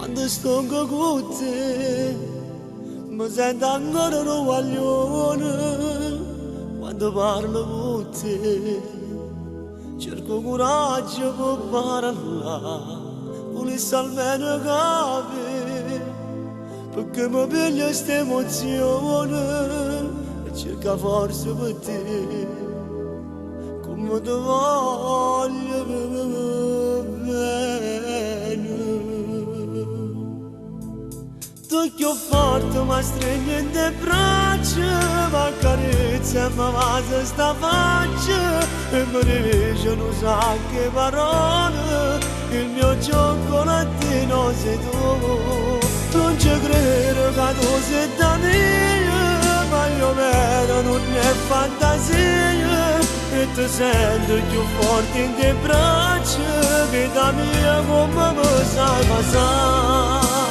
Quando stongo cu te, mi sento ancora nu guaglione. Quando parlo cu te, cerco coraggio per parlare, vulesse almeno capì, perché mi piglia questa emozione e cerca forza per te, come ti voglio bene. Tu cchiù forte mi stringi 'int' braccia, m'accarezza e mi vasa sta faccia e mi dice nu sacco 'e parole, il mio cioccolatino sei tu. Non ci credo che tu sei da mia, ma io vero non è fantasia e ti sento più forte in te braccia, vita mia come mi sai passare.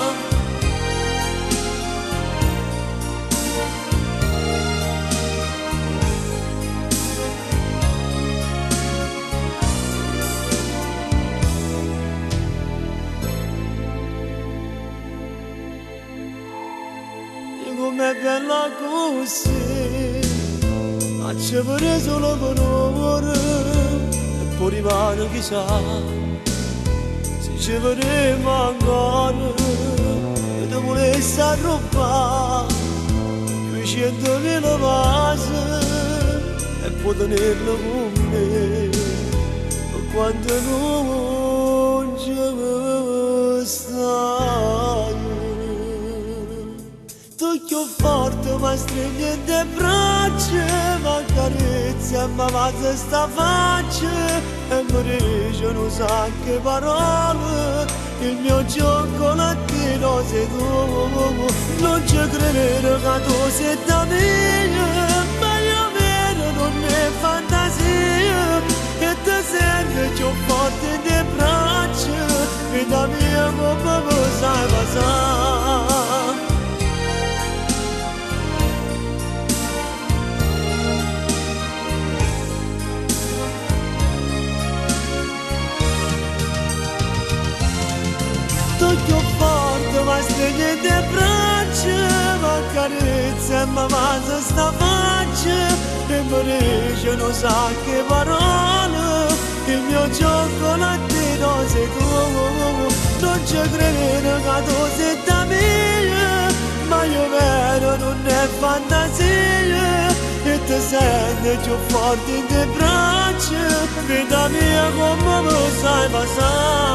Come bella così, a ci vorrei solo per un'ora, e poi rimane chissà, se ci vorremmo ancora, e ti volessi arrubare, 200.000 vasi, e poi tenerlo con me, quando non ci stai. Tu cchiù forte mi stringi 'int' braccia, m'accarezza e mi vasa sta faccia e mi dice nu sacco 'e parole, il mio cioccolatino sei tu. Non ci credo che tu sei da mia, ma io vero non è fantasia e ti sento più forte in te braccia, vita mia come mi sai vasare. Tu cchiù forte mi stringi 'int' braccia, m'accarezza e mi vasa sta faccia e mi dice nu sacco 'e parole, il mio cioccolatino sei tu. Non ci credo che tu sei da mia, ma io vero non è fantasia e ti sento più forte in te braccia, vita mia come mi sai vasare.